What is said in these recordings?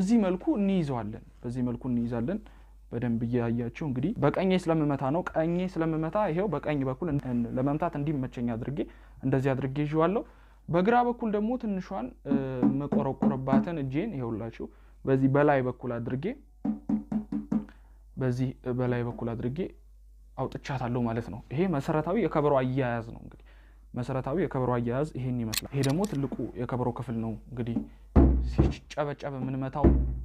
በዚህ መልኩ እንይዘዋለን። በዚህ መልኩ እንይዛለን። በደንብ እያያችሁ እንግዲህ በቀኜ ስለምመታ ነው። ቀኜ ስለምመታ ይሄው በቀኝ በኩል ለመምታት እንዲመቸኝ አድርጌ እንደዚህ አድርጌ ይዤዋለሁ። በግራ በኩል ደግሞ ትንሿን መቆረቆርባትን እጄን ይሄውላችሁ በዚህ በላይ በኩል አድርጌ በዚህ በላይ በኩል አድርጌ አውጥቻታለሁ ማለት ነው። ይሄ መሰረታዊ የከበሮ አያያዝ ነው። እንግዲህ መሰረታዊ የከበሮ አያያዝ ይሄን ይመስላል። ይሄ ደግሞ ትልቁ የከበሮ ክፍል ነው። እንግዲህ ሲጨበጨብ የምንመታው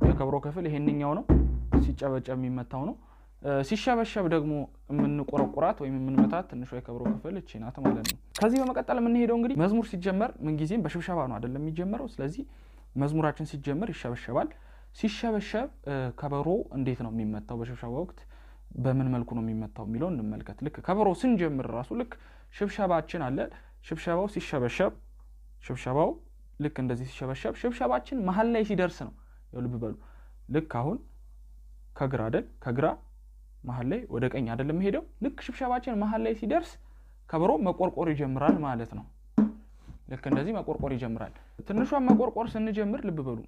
የከበሮ ክፍል ይሄንኛው ነው። ሲጨበጨብ የሚመታው ነው። ሲሸበሸብ ደግሞ የምንቆረቁራት ወይም የምንመታት ትንሿ የከበሮ ክፍል እቺ ናት ማለት ነው። ከዚህ በመቀጠል የምንሄደው እንግዲህ መዝሙር ሲጀመር ምንጊዜም በሽብሸባ ነው አይደለም የሚጀመረው። ስለዚህ መዝሙራችን ሲጀመር ይሸበሸባል። ሲሸበሸብ ከበሮ እንዴት ነው የሚመታው፣ በሽብሸባ ወቅት በምን መልኩ ነው የሚመታው የሚለው እንመልከት። ልክ ከበሮ ስንጀምር ራሱ ልክ ሽብሸባችን አለ። ሽብሸባው ሲሸበሸብ ሽብሸባው ልክ እንደዚህ ሲሸበሸብ ሽብሸባችን መሀል ላይ ሲደርስ ነው። ልብ በሉ። ልክ አሁን ከግራ አይደል ከግራ መሀል ላይ ወደ ቀኝ አይደለም ሄደው ልክ ሽብሸባችን መሀል ላይ ሲደርስ ከበሮ መቆርቆር ይጀምራል ማለት ነው። ልክ እንደዚህ መቆርቆር ይጀምራል። ትንሿን መቆርቆር ስንጀምር ልብ በሉ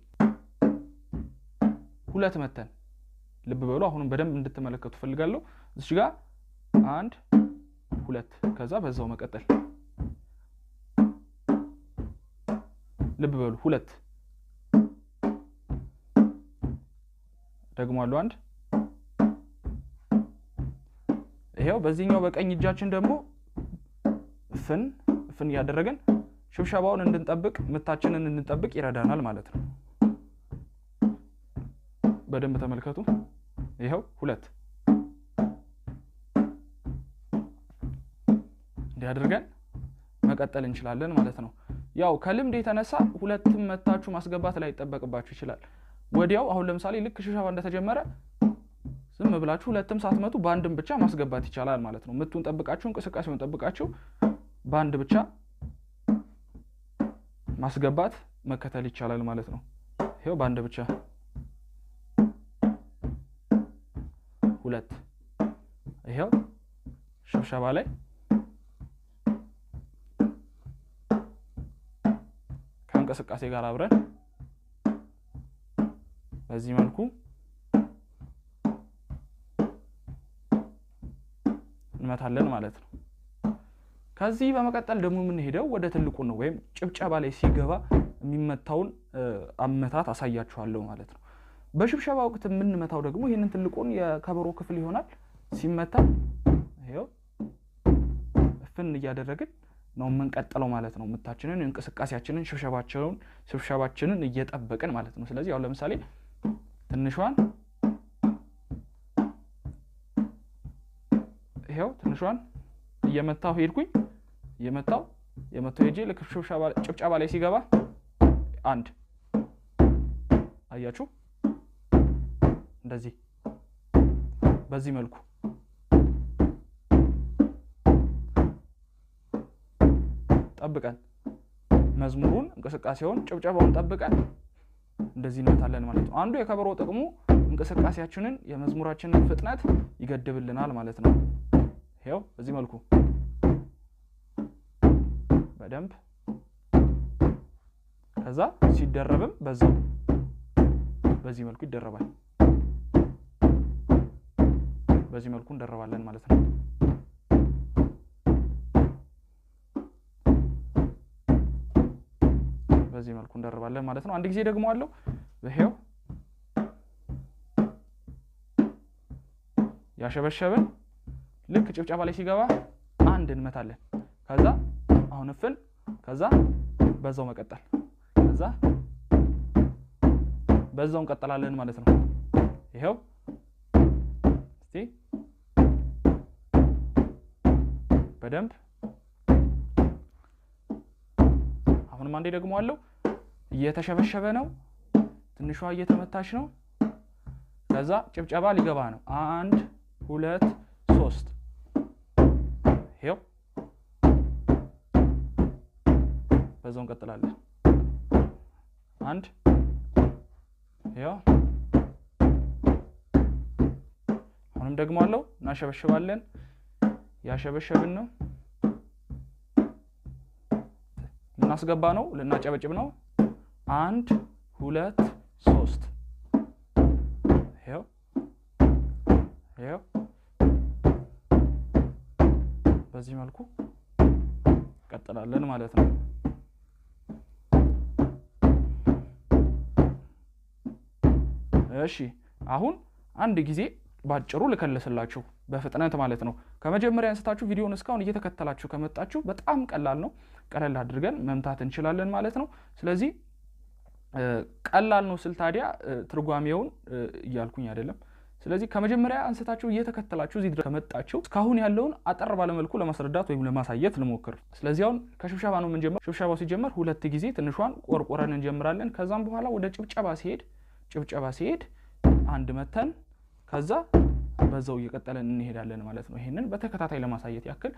ሁለት መተን ልብ በሉ። አሁንም በደንብ እንድትመለከቱ ፈልጋለሁ። እዚህ ጋር 1 2 ከዛ በዛው መቀጠል ልብ በሉ 2 ደግሞ አሉ 1 ይሄው በዚህኛው በቀኝ እጃችን ደግሞ ፍን ፍን ያደረገን ሽብሸባውን እንድንጠብቅ ምታችንን እንድንጠብቅ ይረዳናል ማለት ነው። በደንብ ተመልከቱ። ይሄው 2 እንዲያደርገን መቀጠል እንችላለን ማለት ነው። ያው ከልምድ የተነሳ ሁለትም መታችሁ ማስገባት ላይ ይጠበቅባችሁ ይችላል። ወዲያው አሁን ለምሳሌ ልክ ሽብሸባ እንደተጀመረ ዝም ብላችሁ ሁለትም ሳትመቱ በአንድም ብቻ ማስገባት ይቻላል ማለት ነው። ምቱን ጠብቃችሁ እንቅስቃሴውን ጠብቃችሁ በአንድ ብቻ ማስገባት መከተል ይቻላል ማለት ነው። ይሄው በአንድ ብቻ 2 ይሄው ሽብሸባ ላይ ከእንቅስቃሴ ጋር አብረን በዚህ መልኩ እንመታለን ማለት ነው። ከዚህ በመቀጠል ደግሞ የምንሄደው ወደ ትልቁ ነው፣ ወይም ጭብጨባ ላይ ሲገባ የሚመታውን አመታት አሳያችኋለሁ ማለት ነው። በሽብሸባ ወቅት የምንመታው ደግሞ ይሄንን ትልቁን የከበሮ ክፍል ይሆናል። ሲመታ ይሄው እፍን እያደረግን ነው የምንቀጥለው ማለት ነው። ምታችንን፣ እንቅስቃሴያችንን፣ ሽብሸባችንን እየጠበቅን ማለት ነው። ስለዚህ አሁን ለምሳሌ ትንሿን ይሄው ትንሿን እየመታው ሄድኩኝ እየመታው ሄጄ ልክ ጭብጨባ ላይ ሲገባ 1 አያችሁ፣ እንደዚህ በዚህ መልኩ ጠብቀን መዝሙሩን እንቅስቃሴውን ጭብጨባውን ጠብቀን እንደዚህ እንመታለን ማለት ነው። አንዱ የከበሮ ጥቅሙ እንቅስቃሴያችንን የመዝሙራችንን ፍጥነት ይገድብልናል ማለት ነው። ይሄው በዚህ መልኩ በደንብ ከዛ ሲደረብም በዛው በዚህ መልኩ ይደረባል። በዚህ መልኩ እንደረባለን ማለት ነው። በዚህ መልኩ እንደረባለን ማለት ነው። አንድ ጊዜ ደግሞ አለው ይሄው ያሸበሸብን ልክ ጭብጨባ ላይ ሲገባ 1 እንመታለን። ከዛ አሁን እፍን ከዛ በዛው መቀጠል ከዛ በዛው እንቀጥላለን ማለት ነው። ይሄው እስቲ በደንብ አሁንም አንዴ ደግሞ አለው እየተሸበሸበ ነው፣ ትንሿ እየተመታች ነው። ከዛ ጭብጨባ ሊገባ ነው። 1 2 3 ይሄው በዛው እንቀጥላለን። 1 ይሄው አሁንም ደግሞ አለው እናሸበሽባለን። ያሸበሸብን ነው ልናስገባ ነው፣ ልናጨበጭብ ነው። 1 2 3 በዚህ መልኩ ቀጥላለን ማለት ነው። እሺ አሁን አንድ ጊዜ ባጭሩ ልከልስላችሁ በፍጥነት ማለት ነው። ከመጀመሪያ አንስታችሁ ቪዲዮውን እስካሁን እየተከተላችሁ ከመጣችሁ በጣም ቀላል ነው። ቀለል አድርገን መምታት እንችላለን ማለት ነው። ስለዚህ ቀላል ነው ስል ታዲያ ትርጓሜውን እያልኩኝ አይደለም። ስለዚህ ከመጀመሪያ አንስታችሁ እየተከተላችሁ እዚህ ድረስ ከመጣችሁ እስካሁን ያለውን አጠር ባለመልኩ ለማስረዳት ወይም ለማሳየት ልሞክር። ስለዚህ አሁን ከሽብሸባ ነው የምንጀምረው። ሽብሸባው ሲጀመር ሁለት ጊዜ ትንሿን ቆርቆረን እንጀምራለን። ከዛም በኋላ ወደ ጭብጨባ ሲሄድ አንድ መተን ከዛ በዛው እየቀጠለን እንሄዳለን ማለት ነው። ይሄንን በተከታታይ ለማሳየት ያክል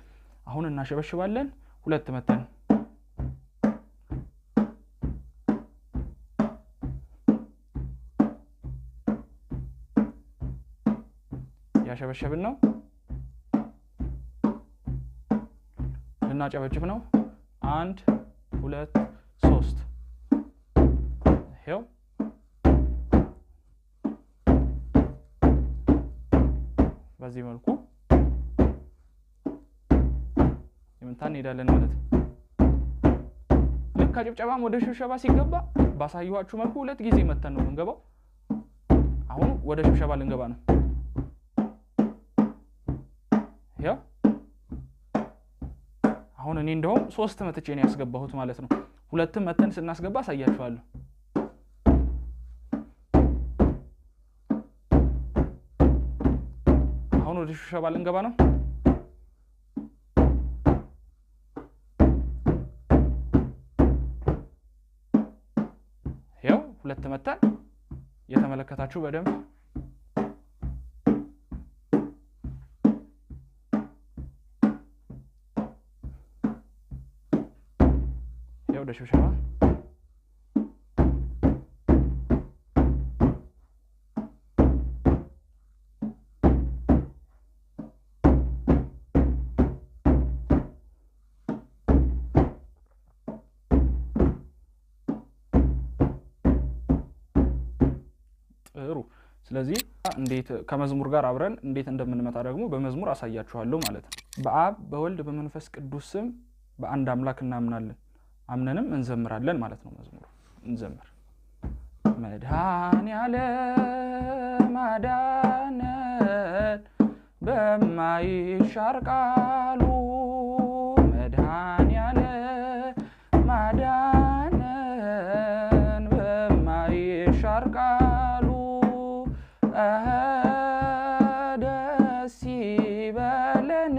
አሁን እናሸበሽባለን። ሁለት መተን ያሸበሸብን ነው፣ ልናጨበጭብ ነው። 1 2 3 ይሄው በዚህ መልኩ የምንታን እንሄዳለን ማለት ነው። ልክ ከጭብጨባም ወደ ሽብሸባ ሲገባ ባሳየኋችሁ መልኩ ሁለት ጊዜ መተን ነው የምንገባው። አሁን ወደ ሽብሸባ ልንገባ ነው። ይሄው አሁን እኔ እንደውም 3 መትቼ ነው ያስገባሁት ማለት ነው። ሁለትም መተን ስናስገባ አሳያችኋለሁ። አሁን ወደ ሽብሸባ ልንገባ ነው። ይሄው ሁለት መተን የተመለከታችሁ በደንብ ይሄው ወደ ሽብሸባ ጥሩ። ስለዚህ እንዴት ከመዝሙር ጋር አብረን እንዴት እንደምንመጣ ደግሞ በመዝሙር አሳያችኋለሁ ማለት ነው። በአብ በወልድ በመንፈስ ቅዱስ ስም በአንድ አምላክ እናምናለን፣ አምነንም እንዘምራለን ማለት ነው። መዝሙሩ እንዘምር። መድኃኔዓለም አዳነን በማይሻር ቃሉ፣ መድኃኔዓለም አዳነን በማይሻር ቃሉ፣ ደስ ይበለን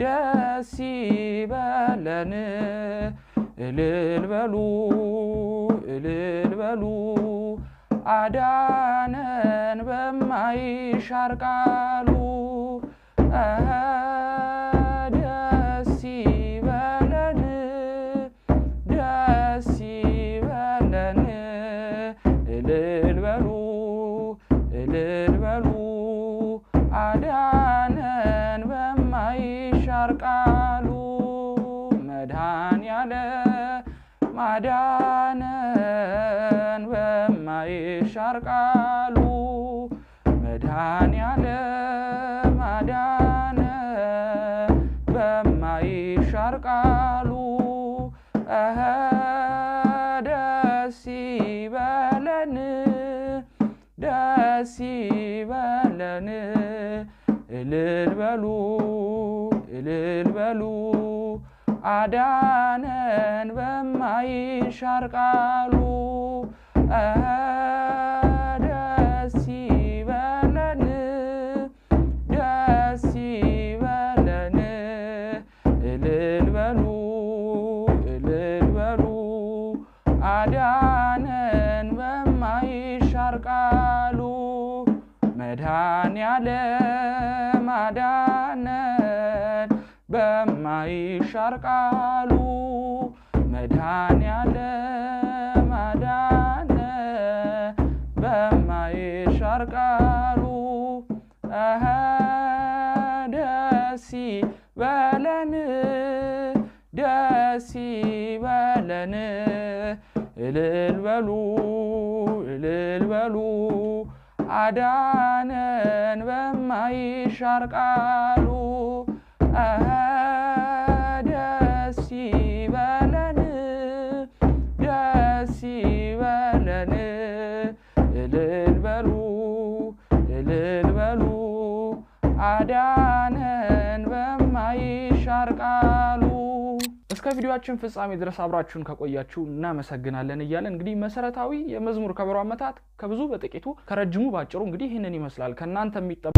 ደስ ይበለን፣ እልል በሉ እልል በሉ፣ አዳነን በማይሻር ቃሉ፣ ደስ ይበለን ደስ ይበለን፣ እልል በሉ እልል በሉ፣ አዳነን በማይሻር ቃሉ፣ መድኃኔዓለም አዳነን በማይሻር ቃሉ፣ መድኃኔዓለም አዳነን በማይሻር ቃሉ፣ ደስ ይበለን ደስ ይበለን፣ እልል በሉ እልል በሉ፣ አዳነን በማይሻር ቃሉ፣ ደስ ይበለን ደስ ይበለን፣ እልል በሉ እልል በሉ፣ አዳነን በማይሻር ቃሉ፣ መድኃኔዓለም አዳነን በማይሻር ቃሉ፣ መድኃኔዓለም አዳነን በማይሻር ቃሉ፣ ደስ ይበለን ደስ ይበለን፣ እልል በሉ እልል በሉ፣ አዳነን በማይሻር ቃሉ፣ ደስ ይበለን ደስ ይበለን እልል በሉ እልል በሉ አዳነን በማይሻር ቃሉ። እስከ ቪዲዮአችን ፍጻሜ ድረስ አብራችሁን ከቆያችሁ እናመሰግናለን እያለን እንግዲህ መሰረታዊ የመዝሙር ከበሮ አመታት ከብዙ በጥቂቱ ከረጅሙ ባጭሩ እንግዲህ ይህንን ይመስላል። ከእናንተ የሚጠበቅ